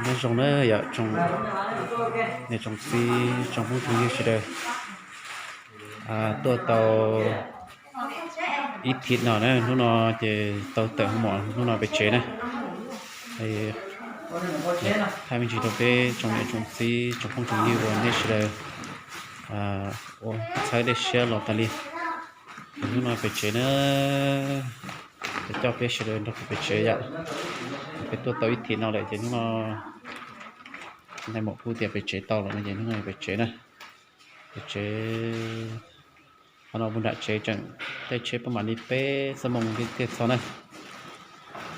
Nyob zoo na yom, tsoom niam tsoom txiv tsoom phooj tsoom ywg sawv daws, tuaj tau ib thim no na, hnub no ces tau tawm hoo mom hnub no pem tsev na. Thaij me ntsis rau peb tsoom niam tsoom txiv tsoom phooj tsoom ywg uas nej sawv daws ua txhawb dej siab los tas li. Ces hnub no pem tsev na, ces coj peb sawv daws nrog kuv pem tsev yom. Peb tuaj tau ib thim no lawm ces hnub no nais maum kuj tias pem tsev tau lawm no ces hnub no pem tsev na. Pem tsev, qhov no puag nram tsev tseem tej tsheb pab mam li peb xuab moos li tiag txog na.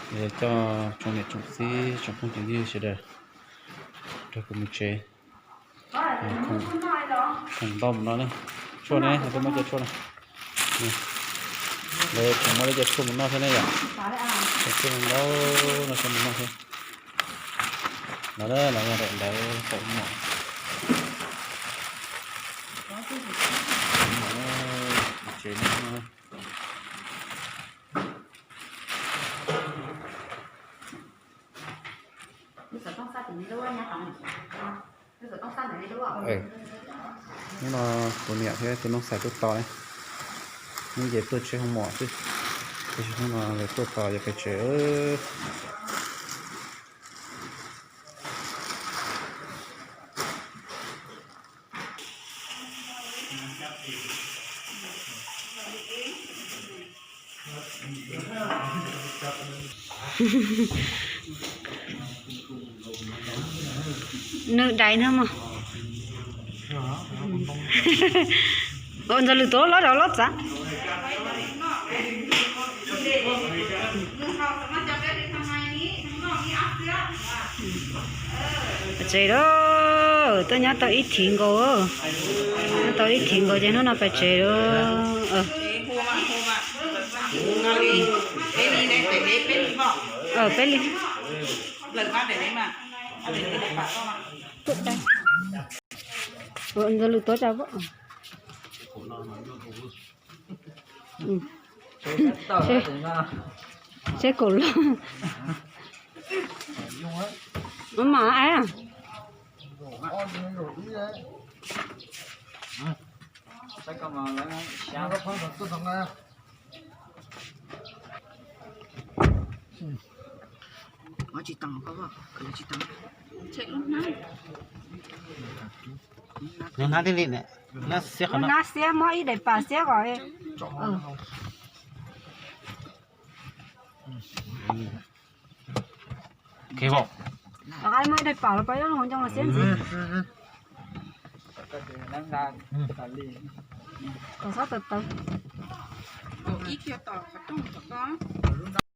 Coj tsoom niam tsoom txiv tsoom phooj tsoom ywg sawv daws nrog kuv mus tsev. Khoom ntau mus no na. Tshuaj ne, peb muab cov tshuaj no. Lawv tseem muab cov tshuaj mus noj thiab ne yom. Cov tshuaj ntau no coj mus noj thiab. No na, los yog daim ntawv tawm mom. Tsev no. Hnub no kuv niam thiab tus nooj xais tuaj tos, hnub ces tuaj tsheb hoo mom xwb, tab sis hnub no lawv tuaj tos yog pem tsev. Nws dais no mog. Ntxawg Lwm tuav loj rau loj txav. Pem tsev lawm, tuaj nyob tau ib thim nkaus, nyob tau ib thim nkaus ces hnub no pem tsev lawm. Peb li. Ntxawg Lwm tuav tau. Seb kaum loj. Maj mam. Lub hnab thiaj li, hnab xiab, hnab xiab muab ib daim pam xiab kom. Muab ib daim pam los pab ib lub hauv ncoo los xiab ntxiv. Kom xob tawv tawv.